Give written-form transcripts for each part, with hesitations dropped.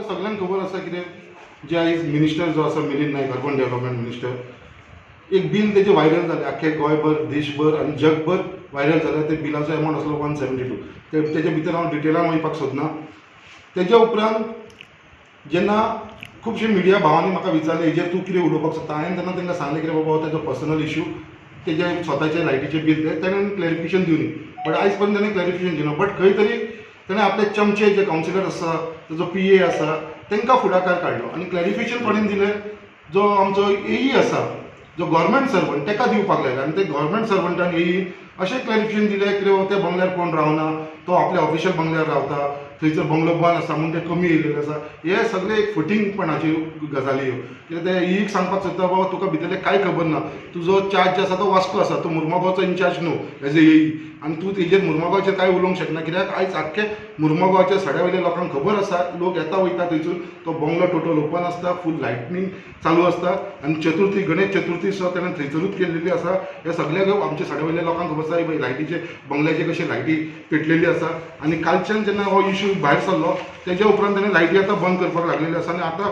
तुमकां सगळ्यांक खबर आसा कितें, जे आयज मिनिस्टर जो आसा Milind Naik, urban development minister, एक बील तेजें व्हायरल जालें, आख्खे गोंयभर, देशभर आनी जगभर व्हायरल जालें. ते बिलाचो एमावंट आसलो 172. ते तेजे भितर हांव डिटेलान वयपाक सोदना. तेज्या उपरांत जेन्ना खुबशे मिडिया भावांनी म्हाका विचारलें, हेजेर तूं कितें उलोवपाक सोदता? हांवें तेन्ना तांकां सांगलें, कितें बाबा, हो तेजो पर्सनल इशू, तेजे स्वताचे लायटीचें बील तें तेणें क्लॅरिफिकेशन दिवनी. बट आयज पर्यंत तेणें क्लॅरिफिकेशन दिना. बट खंय तरी तेणें आपले चमचे जे कावन्सिलर आसा, तेजो पीए आसा, तांकां फुडाकार काडलो आनी क्लॅरिफिकेशन कोणेन दिलें? जो आमचो एई आसा, जो गव्हर्मेंट सर्वंट, ताका दिवपाक लायलो. आनी ते गव्हर्मेंट सर्वंटान एई अशें क्लॅरिफिकेशन दिलें कितें बाबा, त्या बंगल्यार कोण रावना, तो आपल्या ऑफिशियल बंगल्यार रावता, थंयसर बंगलो बंद आसा म्हूण ते कमी येयलेले आसा. हे सगळे एक फटींगपणाच्यो गजाली ह्यो. कित्याक ते एक सांगपाक सोदता, बाबा, तुका भितरलें कांय खबर ना, तुजो चार्ज आसा तो वास्को आसा, तूं मुर्मागांवचो इन्चार्ज न्हू एज ए एई आनी तूं तेजेर मुर्मागांवचेर कांय उलोवंक शकना. कित्याक आयज आख्खे मुर्मागांवच्या सड्या वयल्या लोकांक खबर आसा, लोक येता वयता थंयसून, तो बंगलो टोटल ओपन आसता, फूल लायटनींग चालू आसता आनी चतुर्थी, गणेश चतुर्थी सुद्दां तेणें थंयसरूच केल्लेली आसा. हे सगळ्याक आमच्या सड्या वयल्या लोकांक खबर आसा, लायटीचे बंगल्याचे कशे लायटी पेटलेली आसा. आनी कालच्यान जेन्ना हो इशू भायर सरलो, तेज्या उपरांत तेणें लायटी आतां बंद करपाक लागलेली आसा आनी आतां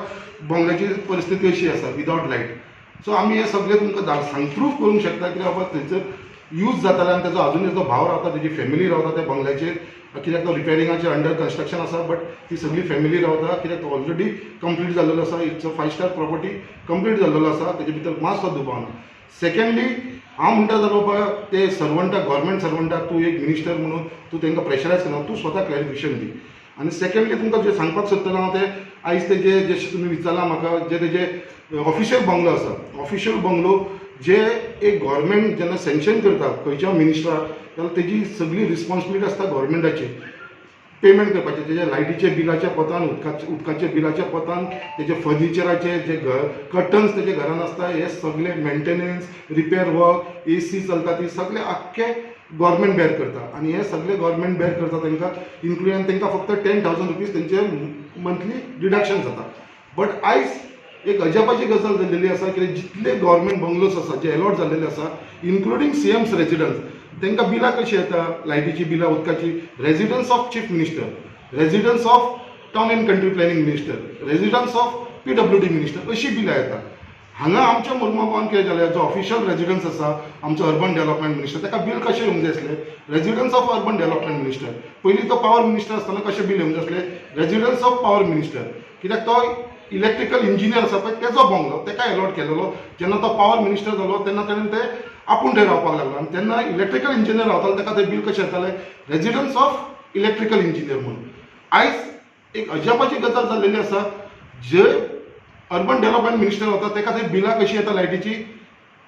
बंगल्याची परिस्थिती अशी आसा, विदावट लायट. सो आमी हे सगळें तुमकां सांग, प्रूफ करूंक शकता की बाबा थंयसर यूज जाताले आनी तेजो अजून तेजो भाव रावता, तेजी फॅमिली रावता त्या बंगल्याचेर. कित्याक तो रिपेरिंगाचेर, अंडर कन्स्ट्रक्शन आसा, बट ती सगळी फॅमिली रावता. कित्याक तो ऑलरेडी कंप्लीट जाल्लेलो आसा, it's a five star property, complete जाल्लेलो आसा, तेजे भितर मातसो दुबाव ना. सेकंडली, हांव म्हणटा जाल्यार बाबा, ते सर्वंटाक, गव्हर्मेंट सर्वंटाक तूं एक मिनिस्टर म्हणून तूं तांकां प्रेशरायज करना, तूं स्वता क्लॅरिफिकेशन दी. आनी सेकंडली, तुमकां जें सांगपाक सोदतलो हांव तें आयज तेजे जशें तुमी विचारलां म्हाका, जे तेजे ऑफिशियल बंगलो आसा, ऑफिशियल बंगलो जे एक गव्हर्मेंट जेन्ना सँक्शन करता खंयच्या मिनिस्टराक, जाल्यार तेजी सगळी रिस्पॉन्सिबिलिटी आसता गव्हर्मेंटाची पेमेंट करपाचें. तेजे लायटीच्या बिलाच्या पोतान, उदकाच्या बिलाच्या पोतान, तेजे फर्निचराचे जे घर कर्टन्स तेजे घरान आसता, हे सगळे मेंटेनन्स, रिपेर वर्क, एसी चलता, ती सगळे आख्खे गव्हर्मेंट बेर करता. आनी हे सगळे गव्हर्मेंट बेर करता तांकां इन्क्लूड आनी तांकां फक्त 10,000 रुपीज तेंचे मंथली डिडक्शन जाता. बट आयज एक अजापाची गजाल जाल्लेली आसा की जितले गव्हर्मेंट बंगलोज आसा, जे एलॉट जाल्लेले आसा, इन्क्लुडींग सीएम्स रेजिडन्स, तांकां बिलां कशीं येता, लायटीची बिलां, उदकाची? Residence of chief minister, residence of town and country planning minister, residence of PWD minister अशीं बिलां येता. हांगा आमच्या मुर्मू कितें जालें, जो ऑफिशियल रेजिडन्स आसा आमचो अर्बन डेव्हलपमेंट मिनिस्टर, ताका बील कशें येवंक जाय आसलें? Residence of urban development minister. पयलीं तो पावर मिनिस्टर आसतना कशें बील येवंक जाय आसलें? Residence of power minister. कित्याक तो इलेक्ट्रिकल इंजिनियर आसा पळय, तेजो बंगलो ताका एलॉट केलेलो. जेन्ना तो पावर मिनिस्टर जालो, तेन्ना तेणें ते आपूण थंय रावपाक लागलो आनी तेन्ना इलेक्ट्रिकल इंजिनियर रावतालो, ताका ते बील कशें येतालें? रेजिडन्स ऑफ इलेक्ट्रिकल इंजिनियर म्हणून. आयज एक अजापाची गजाल जाल्लेली आसा, जे अर्बन डेव्हलपमेंट मिनिस्टर वता, ताका ते बिलां कशी येता लायटीची?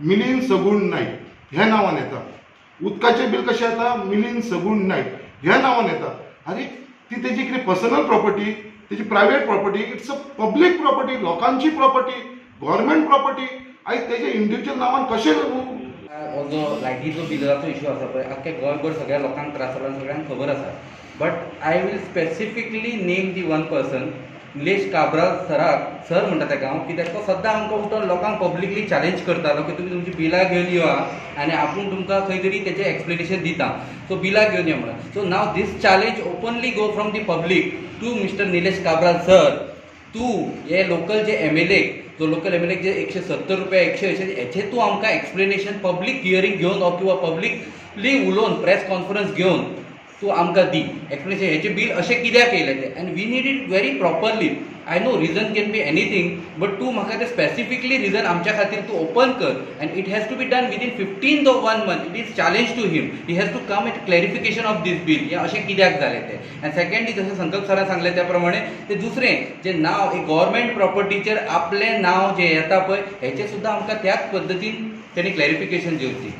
मिलिंद सगुण नाईक ह्या नांवान येता. उदकाचें बील कशें येता? मिलिंद सगुण नाईक ह्या नांवान येता. आरे, ती तेजी कितें पर्सनल प्रॉपर्टी, तेजी private property? It's a public property, लोकांची प्रॉपर्टी, गव्हर्मेंट प्रॉपर्टी. आयज तेजे इंडिव्हिज्युअल नांवान कशें? हो जो लायटीचो बिलाचो इशू आसा पळय, आख्ख्या गोंयभर सगळ्या लोकांक त्रास जाला आनी सगळ्यांक खबर आसा. But I will specifically name the one person, Nilesh Cabral सराक सर म्हणटा ताका हांव, कित्याक तो सद्दां आमकां उठोन लोकांक पब्लिकली चॅलेंज करतालो की तुमी तुमची बिलां घेवन येवा आनी आपूण तुमकां खंय तरी तेचें एक्सप्लेनेशन दिता. सो बिलां घेवन या म्हणून. So now this challenge openly go from the public to Mister Nilesh Cabral sir. तूं हे लोकल जे एमएलए, जो लोकल एमएलए जे 170 रुपया, 180, हेचे तूं आमकां एक्सप्लेनेशन पब्लीक हियरींग घेवन किंवा पब्लिकली उलोवन, प्रेस कॉन्फरन्स घेवन तूं आमकां दी एक्सप्लेनेशन, हेचें बील अशें कित्याक येयलें तें. And we need it very properly. I know reason can be anything, but तूं म्हाका तें स्पेसिफिकली रिजन आमच्या खातीर तूं ओपन कर and it has to be done within 15 of one month. It is challenge to him, he has to come at clarification of this bill, हें अशें कित्याक जालें तें. आनी सेकंडली, जशें संकल्प सरान सांगलें त्या प्रमाणे, तें दुसरें जें नांव एक गव्हर्मेंट प्रॉपर्टीचेर आपलें नांव जें येता पळय, हेचें सुद्दां आमकां त्याच पद्दतीन तेणी क्लॅरिफिकेशन दिवची.